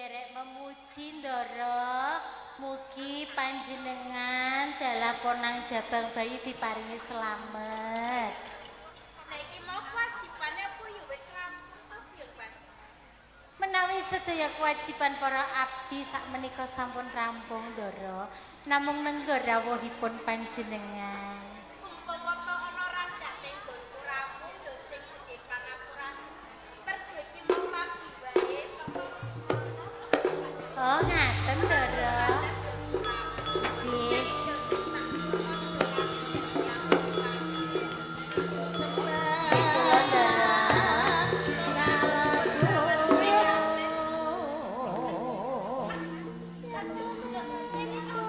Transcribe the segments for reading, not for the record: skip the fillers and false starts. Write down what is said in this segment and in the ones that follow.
Nderek memuji Ndara, mugi panjenengan dalah ponang jabang bayi diparingi selamet. Lah iki mau kewajibane apa ya wis rampung to, Byong Mas? Menawi sedaya kewajiban para abdi sakmenika sampun rampung, Ndara. Namung nengga rawuhipun panjenengan. Umpama to ana randhane nggonku rampung ya sing gedhe pangapurane. Mergo iki mau pagi wae teko busana. Oh, ngaten, Ndara. Nggih. Nggih, kula, Ndara.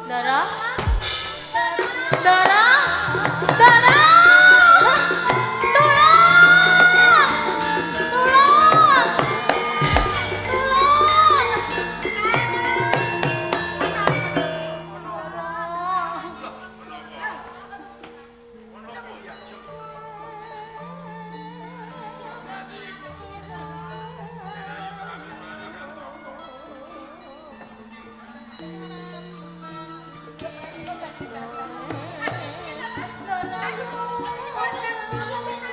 Ndara? Ndara? Ndara! Tolong! Tolong! Tolong! Ndara!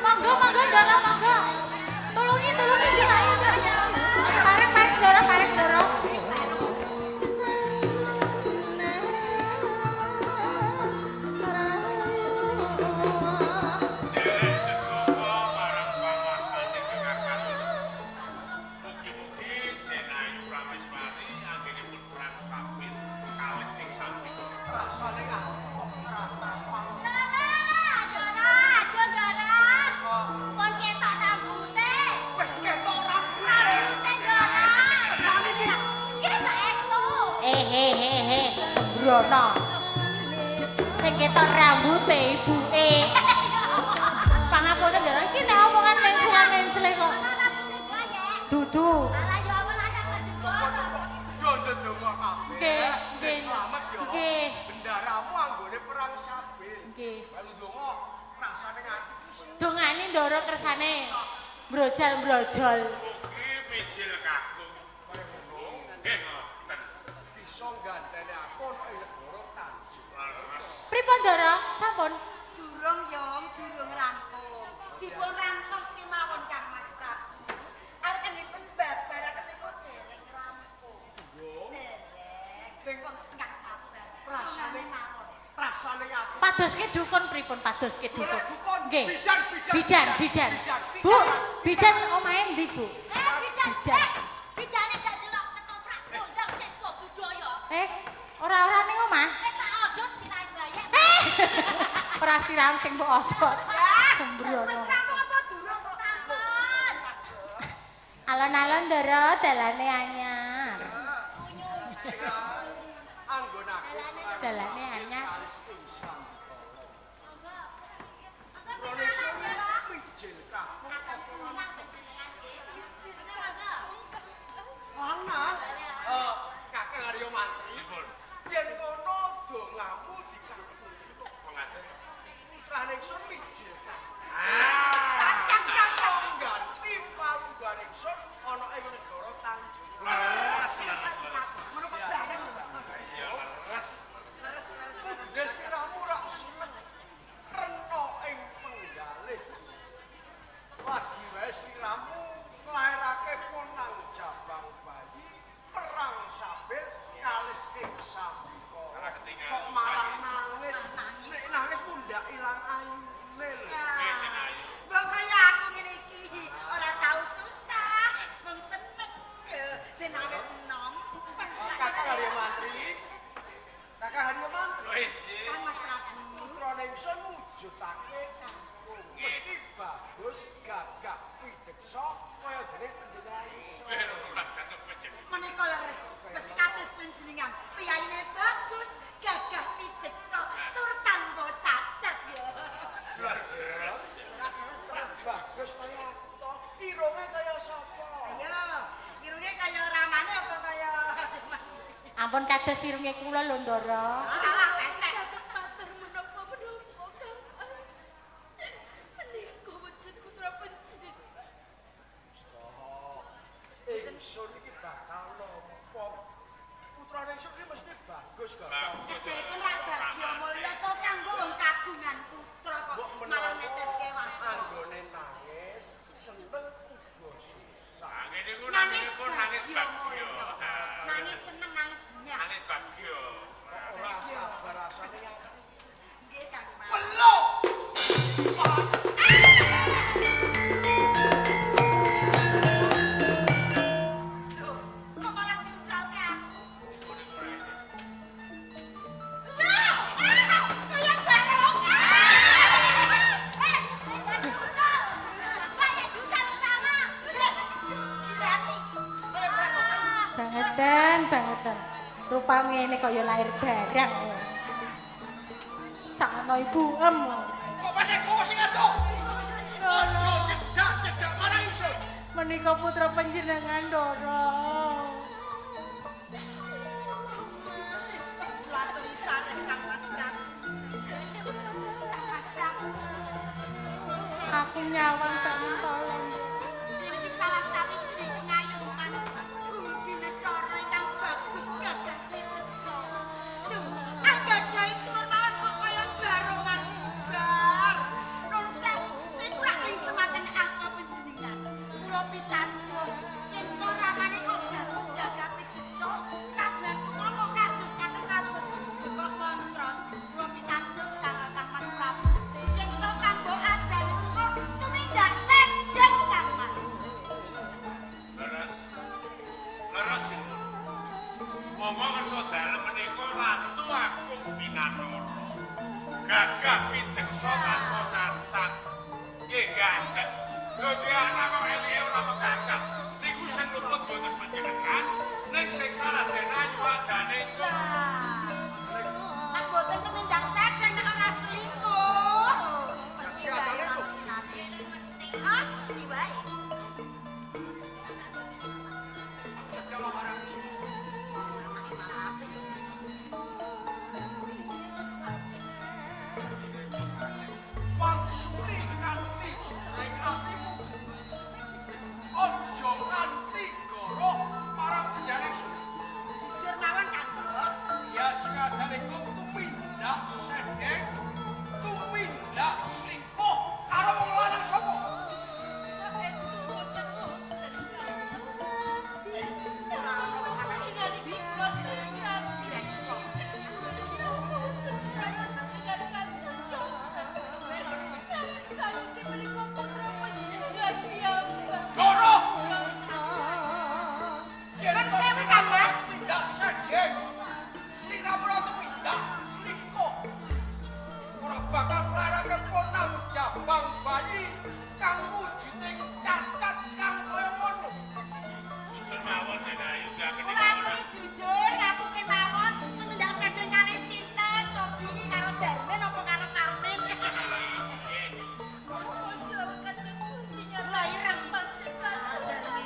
Monggo, monggo, Ndara, monggo. Tulungi, tulungi, Ndara, ayo, Ndara. Parek, parek, Ndara, parek, Ndara. Nderek ndedonga marang panguwasane Kakang Kartolo. Mugi-mugi Den Ayu Prameswari anggenipun perang sabil kalis ing sambika. Rasane aku kok ora takon. Ndara, Ndara, aduh Ndara. Pon ketok rambute. Wis ketok rambute. Rambute Ndara. Tenan iki. Iki saestu. Eh, he, he, he, sembrono. Sing ketok rambute ibuke. Pangapunten, Ndara, iki nek omongan mencla-mencle kok. Rambute bayek. Dudu. Alah yo apa lah sak jeneng. Yo ndedonga kabeh. Nggih, nggih. Slamet yo. Nggih. Bendaramu anggone perang sabil. Nggih. Melu ndonga rasane atiku seneng. Dongane Ndara kersane brojal-brojol. Mugi mijil kakung. Nggih ngoten. Bisa gantene aku ana ing negara Tanjung. Leres. Pripun, Ndara? Sampun. Durung yong, durung rampung. Dipun rantos kemawon Kang Mas Prabu. Awit babaraken niku dereng rampung. Dereng. Pun ingkang sabar. Rasane mawon. Rasane ati. Padoske dukun pripun? Padoske dukun. Golek dukun. Nggih. Bidan, bidan. Bidan, bidan. Bidan, Bu, bidan omahe ndi, Bu? Eh, bidan. Bidan. Eh, bidane jak delok ketoprak kondang siswa budaya. Eh, ora-ora ning omah. Wis tak odot sirahe bayek. Eh. Ora sirahan sing mbok odot. Sembrono. Wis rampung apa durung kok? Sampun. Alon-alon, Ndara, dalane anyar. Anggon aku. Dalane anyar. Kalis ing sambikala. Monggo. Putrane ingsun mijil kakung apa lanang. Eh, Kakang Arya Mantri. Pripun? Yen ngono dongamu dikabul. Pengaten. Putrane ingsun mijil kakung. Ah. Iso ngganti palungguhan ingsun ana ing negara Tanjung. Leres, leres, leres. Ngono kok bareng lho. Iya, leres. Leres leres. Kudune siramu ora seneng rena ing penggalih. Lagi wae sliramu nglairake ponang jabang bayi perang sabil kalis ing sambika. Salah ketinggalan Kok susah malah iki. nangis. Nek nangis mundak ilang ayune lho. Nggih, Den Ayu. Wong kaya aku ngene iki ora tau susah, mung seneng ya ben awet enom. Kakang Arya Mantri. Kakang Arya Mantri. Lho, nggih. Kang Mas Prabu. Putrane ingsun mujudake kakung. Mesti bagus gagah pideksa kaya dene panjenengan ingsun. Eh, ora tetep panjenengan. Menika leres, mesti kados panjenengan. Piyayine bagus, gagah pideksa, tur tanpa cacat ya. Leres. Terus bagus kaya aku to. Irunge kaya sapa? Ayo, irunge kaya ramane apa kaya Ampun kados irunge kula lho, Ndara. Alah pesek. Saged matur menapa-menapa Kang Mas. Menika wujud putra panjenengan. Ingsun iki bakal nampa ingsun iki mesti bagus kok. Kedhipun rak bagya mulya to kanggo wong kagungan putra kok Mbok malah menawa neteske waspa. Anggone nangis, seneng uga susah. Ah, ngene iku Nangis naminipun nangis bagya bagya. mulya. Nangis seneng nangis bunyah. Nangis bagya. Ora sabar rasane ati. Nggih Kang Mas. Pelo. Loh, kok malah diucalke aku? Iku niku ora isih. Loh, ah, kaya barongan. Eh, wis ucal. Kaya diucal utama. Gilani. Kaya barongan. Bangetan, bangetan. Rupa ngene kaya lahir barang. Sakno ibu em. Kok masih kowe sing adoh? Aja cedak-cedak marang ingsun. Menika putra panjenengan Ndara. Kula aturi sareh Kang Mas Prabu. Kang Mas Prabu. Aku nyawang tak tolong. Iki salah sawijining pengayuman Bumi Binethara ingkang bagus gagah piteksa. Lho, anggadhahi turun mawon kok kaya barongan ujar. Nun sewu, niku rak semanten asma panjenengan. Kula pitados yen to ramane kok bagus gagah piteksa, kagungan putra kok kados ngaten kados kok moncrot. Kula pitados Kang Kang Mas Prabu. Yen to kanggo adayu kok tumindak sendeng Kang Mas. Leres. Leres iku. Monggo kersa dalem menika Ratu Agung Binatara. Gagah piteksa tanpa cacat. Nggih ganteng. Lho duwe anak kok eleke ora megagat. Niku sing luput boten panjenengan, ning sing salah den ayu adane iku. Nek boten tumindak sendeng nek ora selingkuh. Mesti wae mantinane. Mesti. Ah, mesti wae. Cedak marang ingsun. Malah apik. Wangsuli kanthi jujur atimu. Aja nganti goroh marang panjenengan ingsun. Jujur mawon Kang Mbok. Ya jikadane kok tumindak sendeng, tumindak selingkuh karo wong lanang sapa? Saestu boten wonten Kang Mas. Namung panjenenganipun Goroh! Yen Nun sewu Kang Mas. tumindak sendeng, sliramu ora tumindak selingkuh. Ora bakal nglarake ponam jabang bayi kang wujuding cacat kang kaya ngono. Jujur mawon den ayu gak Kula aturi jujur ngaku kemawon tumindak sendeng kalih sinten cobi karo Darmin apa karo Parmin. Kula ireng. Darmin.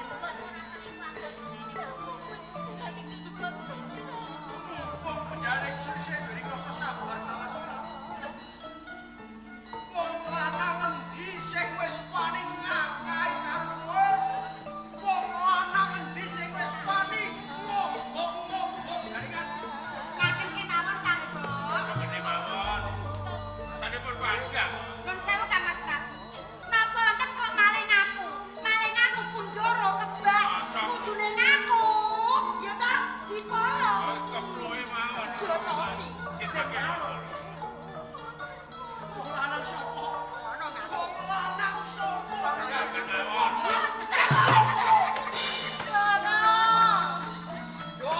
Wong panjenengan ingsun isih duweni rasa sabar Kang Mas Prabu. Wong lanang endi sing wis wani ngakai karo kowe? Wong lanang endi sing wis wani ngobok-ngobok jaringan? Ngaten kemawon Kang Mbok. Ngene mawon. Sanipun panjang. Nun sewu Kang Mas Prabu. Napa wonten kok maling ngaku? Maling ngaku kunjara kebak. Kudune ngaku. Ya toh dipolo. Oh, keploe mawon. Jotosi. Siji mawon. Wong lanang sapa? Ono ngaku. Wong lanang sapa? Ngaten mawon. Yo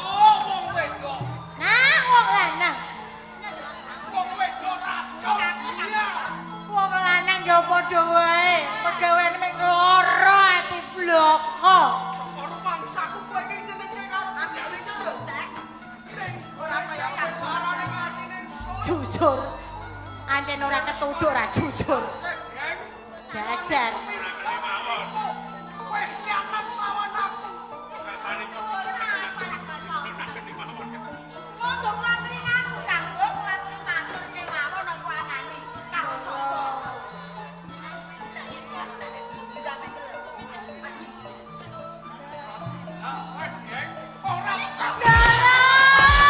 wong wedok. Nah, wong lanang. Wong wedok raja dunia. Wong lanang ya padha wae. Pegaweane mek loro ati bloko. Sapa rumangsaku kowe iki nyenengke karo Aku jujur lho, Sek. Ning ora kaya larane atine ingsun. Jujur. Ancen ora ketuduk ora jujur. Sendeng. Jajar. Ngene mawon. Kowe khianat lawan aku. Rasanipun ngene mawon. Monggo kula aturi ngaku Kang Mbok, kula aturi matur kemawon apa anane karo sapa. Lah sendeng ora Ndara!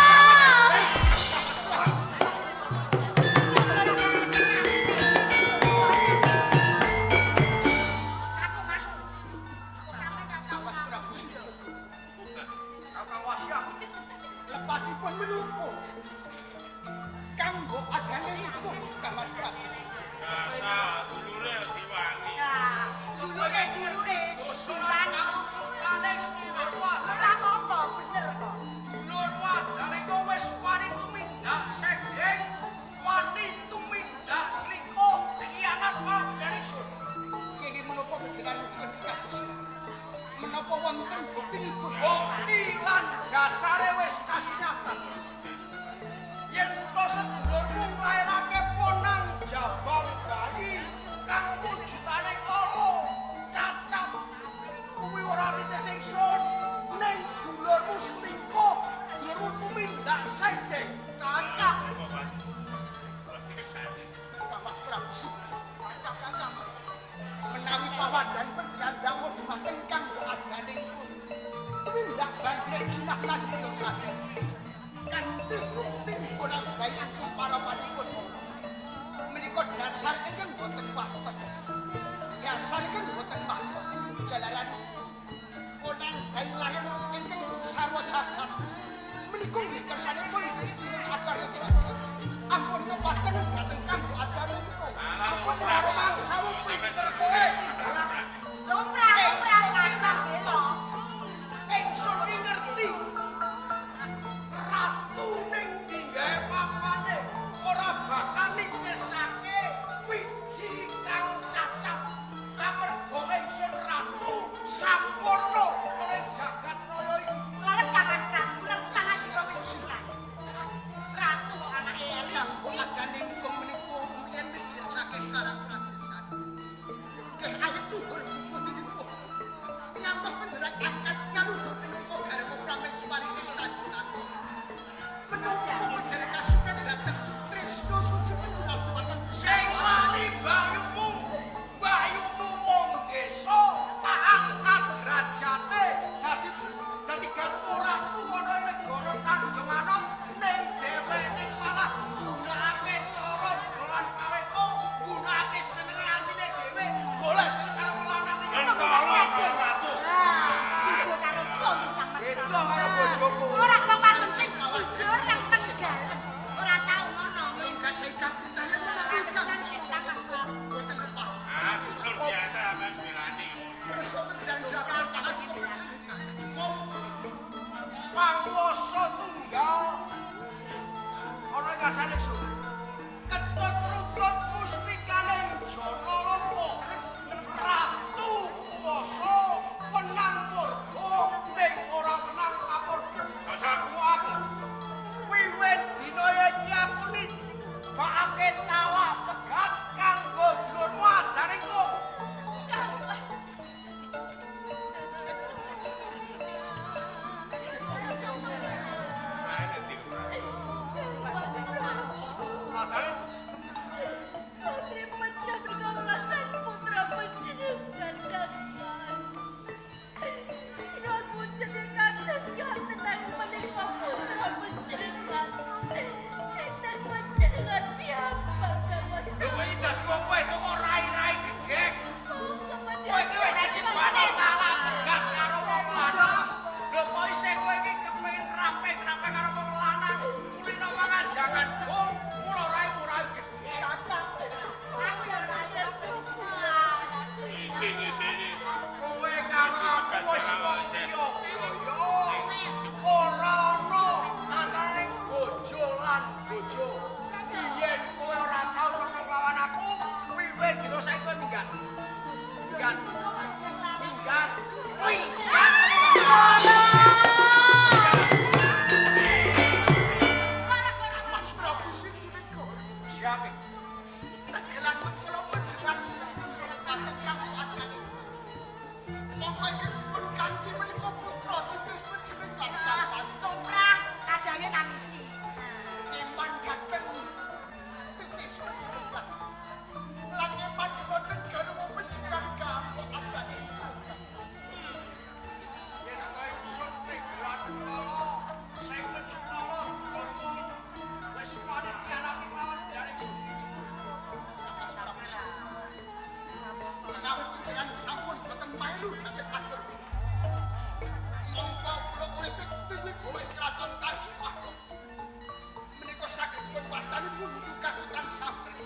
Jinah lan liya sanes. Kanthi bukti konang bayi ingkang parapanipun ana. Menika dasar ingkang boten waton. Dasar ingkang boten waton. Jalaran konang bayi lahir ingkang sarwa cacat. Menika nggih kersanipun Gusti Akar Jagat. Ampun ngepaken dhateng kanggo adanipun. Ampun mangsamu pinter kowe. Lumrah, lumrah kantong bela. Ingsun ki ngerti. Ratu ning ndi gawe papane ora bakal nikesake wiji kang cacat. Amarga ingsun ratu sampurna ana ing jagat raya iki. Leres Kang Mas Prabu, leres pangandika panjenengan. Ratu kok anake Eli. Kanggo adane hukum menika rumiyin mijil saking Karangpratesan. Nggih awit luhur putinipun. Ngantos panjenengan angkat ngaluhur minangka garwa prameswari ing Tanjung Agung. Menapa panjenengan kasupen dhateng tresna suci panjenengan dhumateng sing lali mbayumu. Mbayumu wong desa tak angkat derajate dadi dadi garwa ratu ana ing negara Tanjung Anom ning dheweke malah gunakake cara dolan paweka, gunakake senenge atine dhewe, golek seneng karo wong lanang iki. Ratu. Ah, beda karo kula nggih Kang Mas Beda Prabu. karo bojoku. Ora wong wadon sing jujur lan tenggalen. Ora tau ngono. Gadhahi kapitayan menawi kang Kang Mas Prabu. boten lepah. Ah, betul biasa sampean belani ngono. Kersa menjanjakan panjenengan. Cukup. Panguwasa tunggal ana ing ngasane ingsun. Ketut rutut mustikaning Janaloka. Ratu kuwasa wenang murka ning ora wenang kapurga. Cocok. Aku. Wiwit dina iki aku nibakake talak pegat kanggo dulurmu adane kung. Adane Putri pecah berkawasan putra panjenengan Kang Mas. Sinos panjenengan tenang menika putra panjenengan. Lintas panjenengan piyambak Kang Mas. Lho kowe iki dadi wong wedok kok rai-rai gedhek. Kowe Kowe iki wis ditibani talak pegat karo wong lanang. Lho kok isih kowe iki kepengin rapek-rapek karo wong lanang. Kulino mangan jangan bung, mula raimu rai gedhek. Cocok. Aku ya ora Isin isini. Kowe karo aku wis wong liya kaya. Ora ana antaraning bojo lan bojo. Yen kowe ora tau teko nglawan aku, wiwit dina saiki kowe minggat. Minggat. Minggat. Minggat. Mas Prabu Sintunegara. Siapa? Tegelan mentolo panjenengan patek kang adane. Mongko ingkang dipun kanthi menika putra titis panjenengan kang Lumrah kadange nangisi. Iman dhateng titis panjenengan. Lan iman wonten garwa panjenengan kang adane. Yen kowe sun tegelan mentolo, sing mentolo wis wani pianake lawan jare Menawi panjenengan sampun boten melu dhateng atur. Mongko kula uripe tiwi ing kraton Tanjung Agung. Menika saged dipun wastani mundu kakutan sampun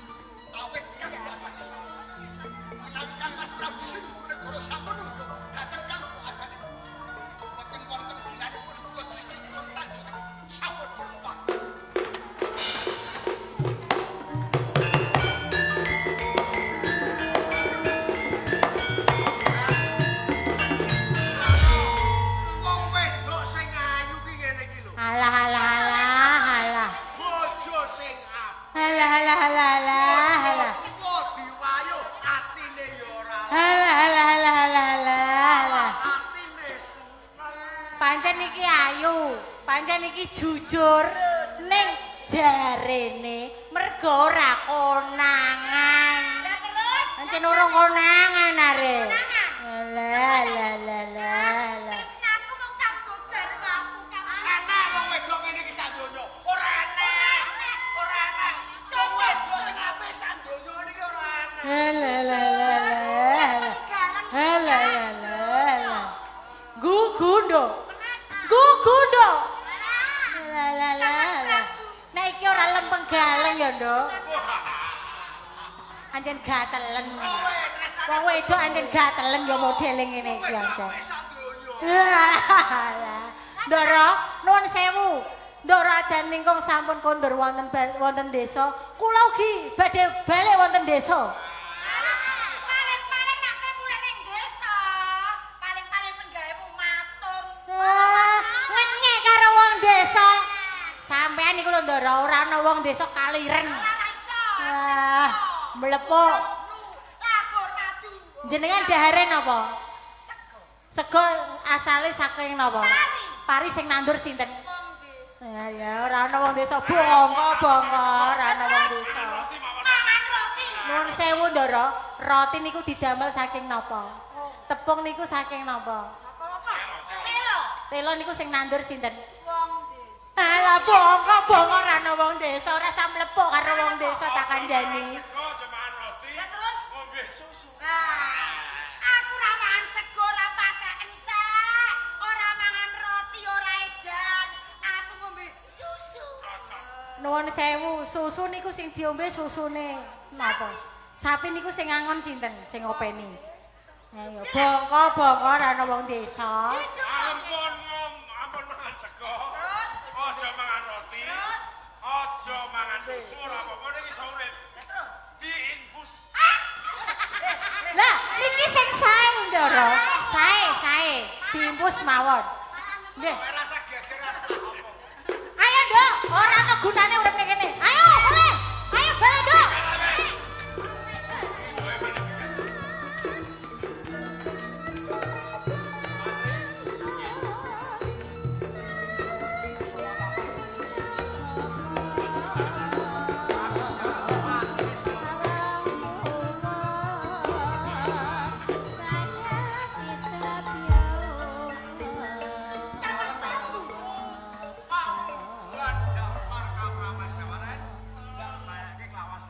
awit kang adane. Menawi Kang Mas Prabu Sintunegara sampun unduh dhateng kang adane. Boten wonten ginanipun kula cicik Tanjung Agung sampun berubah. Wong wedok sing ayu ki ngene iki lho. Alah alah alah alah. Bojo sing apik. Alah alah alah alah alah. Tuwa diwayo atine ya ora. Alah alah alah alah alah alah. Atine seneng. Pancen iki ayu, pancen iki jujur ning jarene mergo ora konangan. Lah terus Pancen urung konangan are. Konangan? Alah alah alah alah. Tresnaku mung kanggo garwaku. Lugu, Nduk. Lah lah lah. Nek iki ora lempeng galeng ya, Nduk. Anjen gatelen. Wong wedok anjen gatelen ya modele ngene iki anjen. Ndara, nuwun sewu. Ndara adan ningkung sampun kondur wonten wonten desa. Kula ugi badhe balik wonten desa. Paling-paling nek kowe mulih ning desa, paling-paling penggawemu matung. Ngenyek karo wong desa. Sampean niku lho Ndara, ora ana wong desa kaliren. Ora iso. Wah, mlepuk. Labur madu. Jenengan dahare napa? Sego. Sego asale saking napa? Pari. Pari sing nandur sinten? Wong desa. Ya ya, ora ana wong desa bongko bongko, ora ana wong desa. Roti mawon. Mangan roti. Nuwun sewu Ndara, roti niku didamel saking napa? Tepung niku saking napa? Saka apa? Telo. Telo niku sing nandur sinten? Wong desa. Alah bongko bongko ora ana wong desa, ora samlepuk karo wong desa tak kandhani. Sego aja mangan roti. Lah terus? Ngombe susu. Nah, aku ora mangan sego ora pakeken sek. Ora mangan roti ora edan. Aku ngombe susu. Cocok. Nuwun sewu, susu niku sing diombe susune napa? Sapi niku sing ngangon sinten sing ngopeni? Ayo bongko bongko ora ana wong desa. Ampun ngom, ampun mangan sego. Terus? Aja mangan roti. Terus? Aja mangan susu ora apa-apa ning iso urip. Lah terus? Diinfus. Lah niki sing sae Ndara. Sae sae diimpus mawon. Nggih. Ora rasa gegeran apa. Ayo Nduk, ora ana gunane urip ning kene. Ayo, boleh. Ayo balik Nduk. Lan damar kapramasyawaran ndak layake klawas.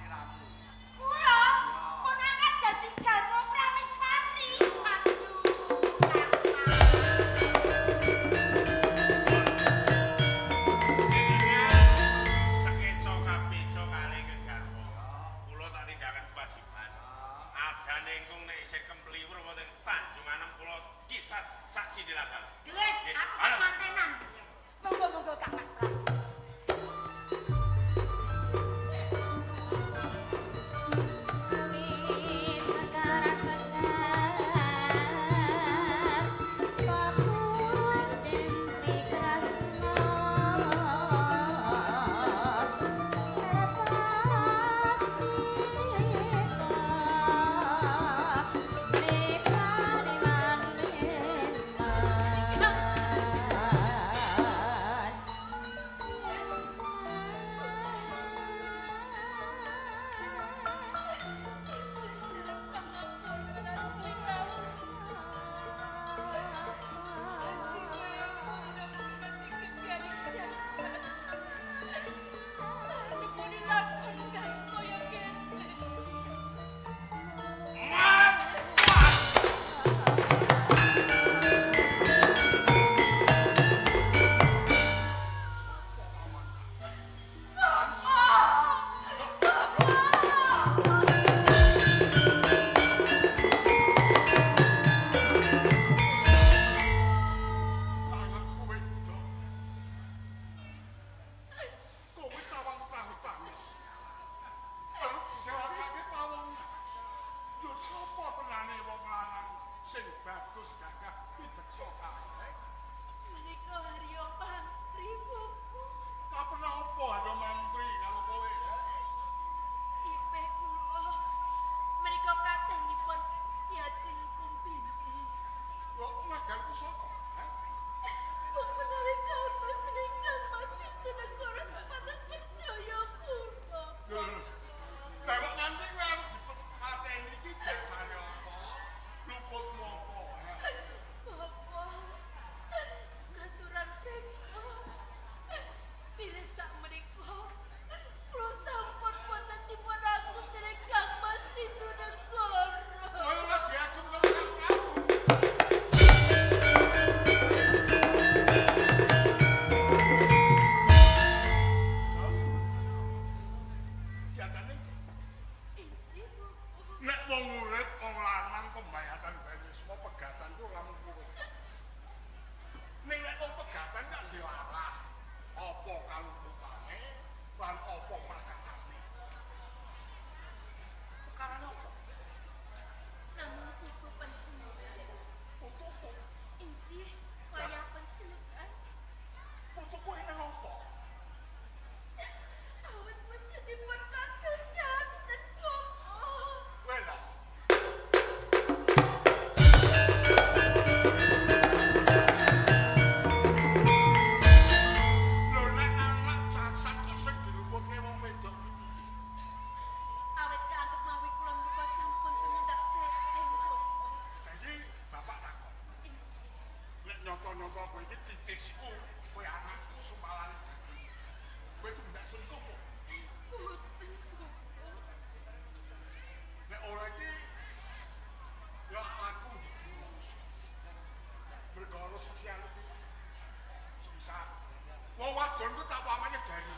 gonku tak pamane dari.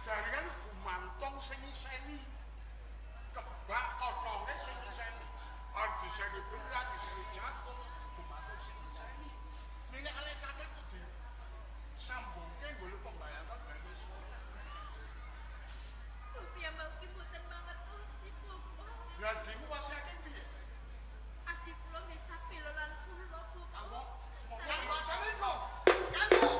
Dari kan gumantung sing iseni. Kebak kotonge sing iseni. Arep diseni berat, diseni jagung, gumantung sing iseni. Nek arek cacat kudu sambungke nggone pembayaran dene sekolah. Piyambak ki mboten mangertosi, Bapak. Lah adikmu wasiate piye? Adik kula nggih sapela lan kula, Bapak. Kanggo kanggo ajane kok. Kanggo.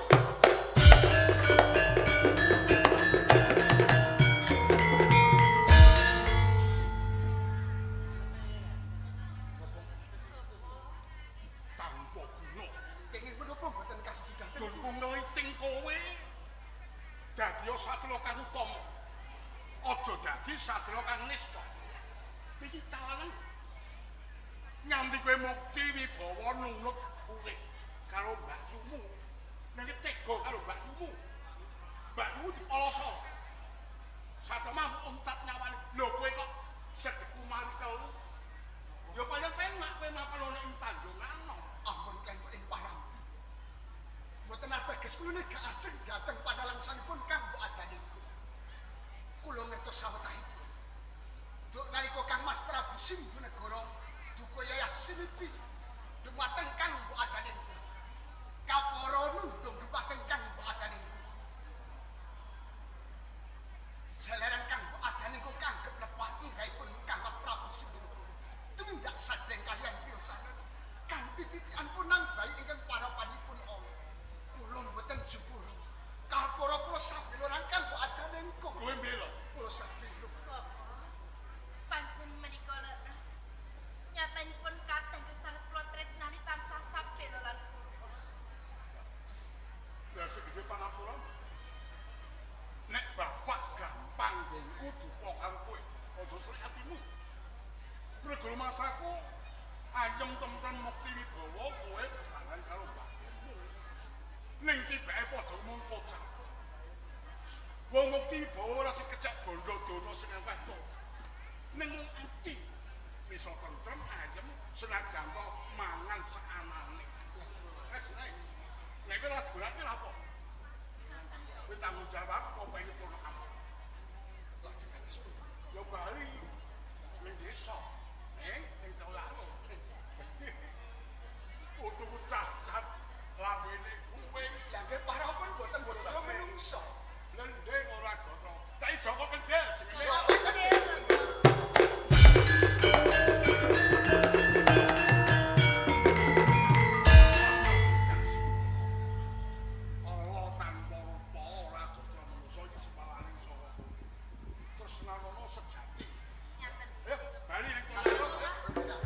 Tanpa guna. Kenging menapa mboten kasedudaken? Gonku ngliting kowe. Dadi satria kang utama. Aja dadi satria kang nista. Iki calanan nganti kowe mukti wibawa nunut urip karo Mbak Yumu. Nek tega karo Mbak Yumu. Mbak Yumu dipoloso. Satema untat nyawane. Lho kowe kok sedeku marikel. Ya pancen penak kowe mapan ana ing Tanjunganom. Ampun kanggo ing parambi. Mboten ateges kula nek adeng dhateng padalangsanipun Kang Mbok Adanipun. Kula ngertos sawetahipun. Duk nalika Kang Mas Prabu Singgonegara duka yayah sinipi dumateng Kang Mbok Adanipun. Kapara nundung dumateng Kang Mbok Adanipun. Jalaran Kang Mbok Adanipun kanggep lepat inggahipun Kang Mas Prabu Singgonegara. Tumindak sadeng kaliyan priya sanes kanthi titikan punang bayi ingkang parapanipun Allah. Kula mboten jepura. Kapara kula sabela lan Kang Mbok Adanipun. Kowe mbela. Kula sabela. Bapak, pancen menika leres. Nyatanipun kathah ingkang sanget kula tresnani tansah sapela lan kula. Lah segede pangapura. Nek bapak gampang nggonku duka karo kowe, aja srik atimu. Mergo masaku ayem tentrem mukti wibawa kowe bebarengan karo mbahmu. Ning tibake padha mung kocak. Wong mukti wibawa ora sing kecek bondo dono sing akeh to. Ning mung ati bisa tentrem ayem senajan to mangan saanane. Nek kowe ora digolake lha apa? Kowe tanggung jawab openi ponakanmu. Lajeng kados pundi? Ya bali ning desa, ning Tolaro. Utuku cacat lambene kuwe Lah nggih parapun mboten boten menungso. lendeng ora gotro. Cai Joko Kendel jenenge. Kendel, Bapak. Allah tanpa rupa ora gotro manusa iki sepalaning saka. Tresnanana sejati. Nyaten. Ayo bali ning Tolaro. Bapak.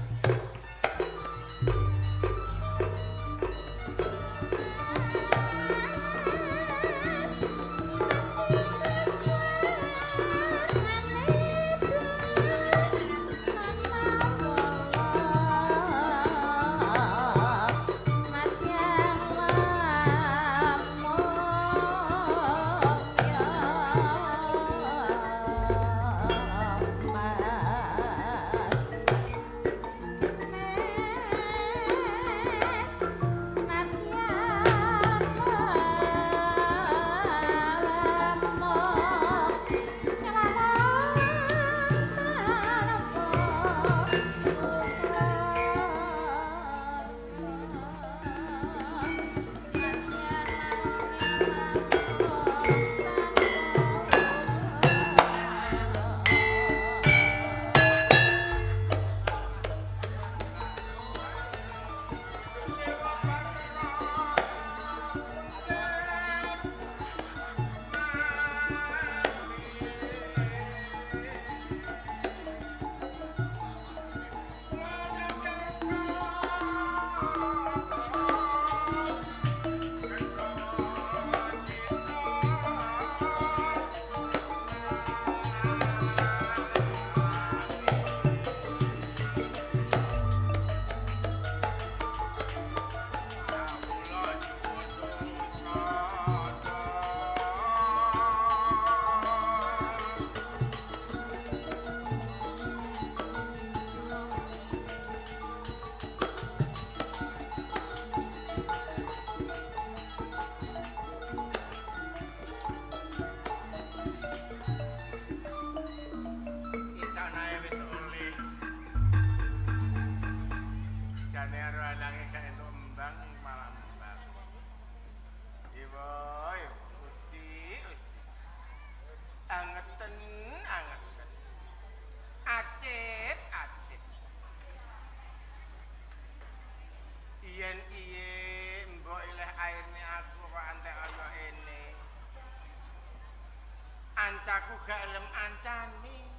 Aku gak elem ancane.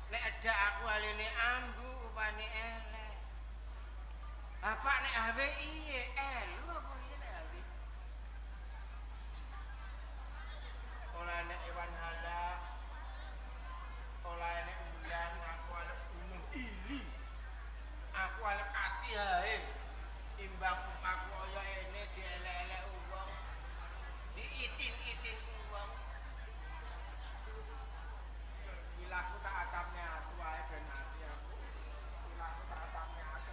Nek ada aku aline ambu upane elek. Bapak nek hawe iye elu apa iye nek hawe? Ora nek Iwan Halak. Ora nek undang aku arep bunuh ili. Aku arep ati hae. Imbang aku kaya ene dielek-elek wong. Diitin-itin wong. Wilaku tak atapne aku ae ben mati aku. Wilaku tak atapne aku.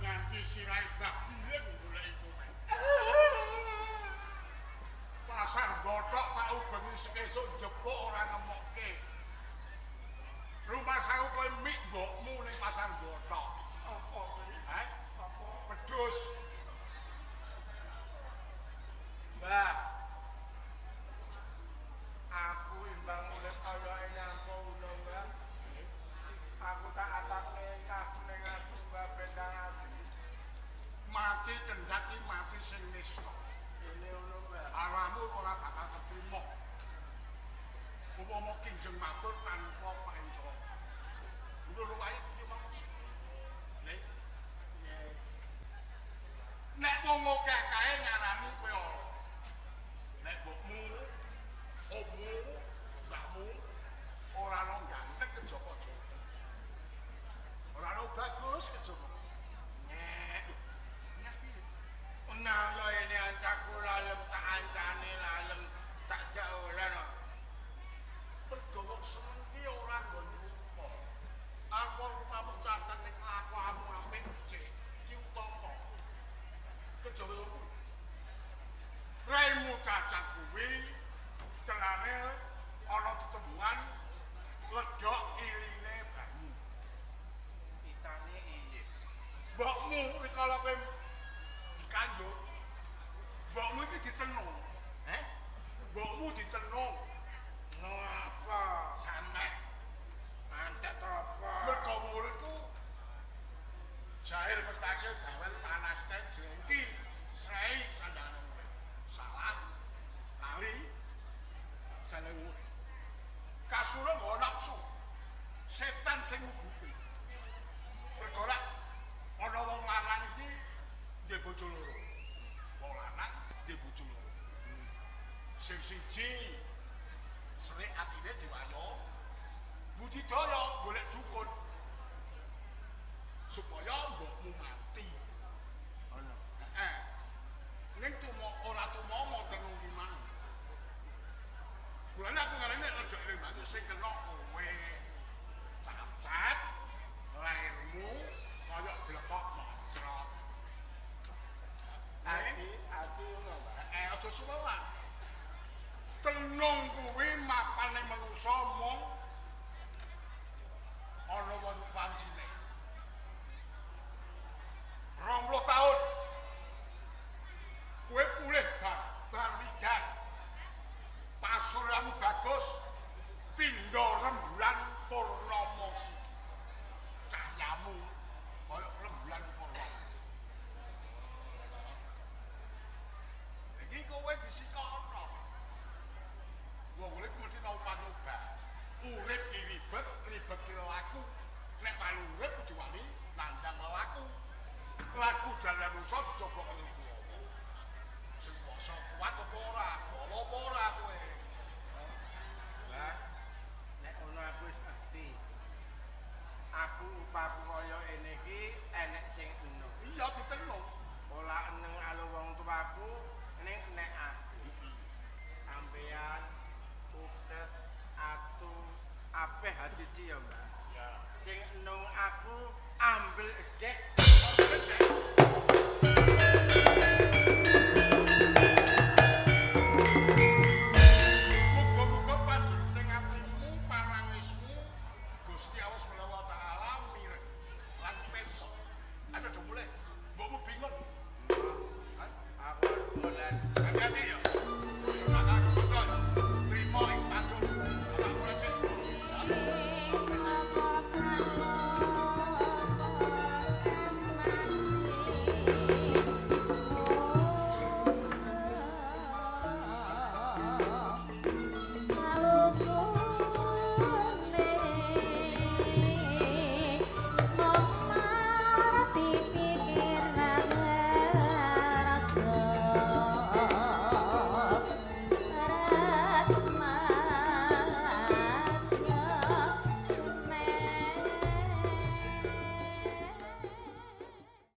Nganti sirahe Mbah Bileng goleki kowe. Pasar bothok tak ubengi sekesuk jepuk ora nemokke. Rumah saku kowe mik mbokmu ning pasar bothok. Apa kuwi? Heh? Apa? Pedus. Mbah. Aku imbang urip kaya nyangka ulo, Mbah. Aku tak atapne kabeh aku Mbah bendang ati. Mati kendhat ki mati sing nista. Ini ngono, Mbah. Aramu ora bakal ketrima. Upama kinjeng matur tanpa panca. Loro wae iki mau. Nek nek wong akeh kae ngarani kowe ora. Nek mbokmu, ommu, mbahmu ora ana ganteng kejaba-jaba. Ora ana bagus kejaba. Nek nek piye? Nah, ya ini ancaku lalem tak ancane lalem tak jak oleh no. Mergo wong seneng ki ora nggon rupa. Arep rupamu cacat ning kelakuanmu apik becik, ki utama. Kejawa kuwi. Raimu cacat kuwi celane ana tetemuan ledok iline banyu. Itane iye. Mbokmu rikala kowe dikandhut, mbokmu iki ditenung. Heh? Mbokmu ditenung. No apa? Santet. Antek apa? Mergo uripku jahil petake dawel panas teh jengki srei sandangane urip. Salah lali sandang urip. Kasura nggawa nafsu. Setan sing ngubuki. Mergo rak ana wong lanang iki duwe bojo loro. Wong lanang duwe bojo loro. Sing siji srik atine diwayo budidaya golek dukun supaya mbokmu mati. Ana. Heeh. Ning tumo ora tumomo tenung ki mau. Mulane aku ngarani nek ledok limang sing kena kowe. Cacat lahirmu kaya blekok moncrot. Ati ati ngono, Mbah. Heeh, aja suwewan. Tenung kuwi mapane manungsa mung ana wong pancine. 20 tahun kowe pulih bar widan. Pasuryamu bagus, pindha rembulan purnama siji. Cahyamu kaya rembulan purnama. Iki kowe disikokno. Wong urip mesti tau panyoba. Urip ki ribet, ribet ki laku. Nek wani urip kudu wani nandang lelaku. Laku jalan rusa dicoba karo kuwi. Sing kuwasa kuat apa ora? Bala apa ora kowe? Mbah, nek ngono aku wis ngerti. Aku upaku kaya ngene iki enek sing eno. Iya ditenung. Ora eneng alo wong tuaku, ning nek aku. Sampeyan uket atu apeh hadiji ya, Mbah. Ya. Sing enung aku ambel edek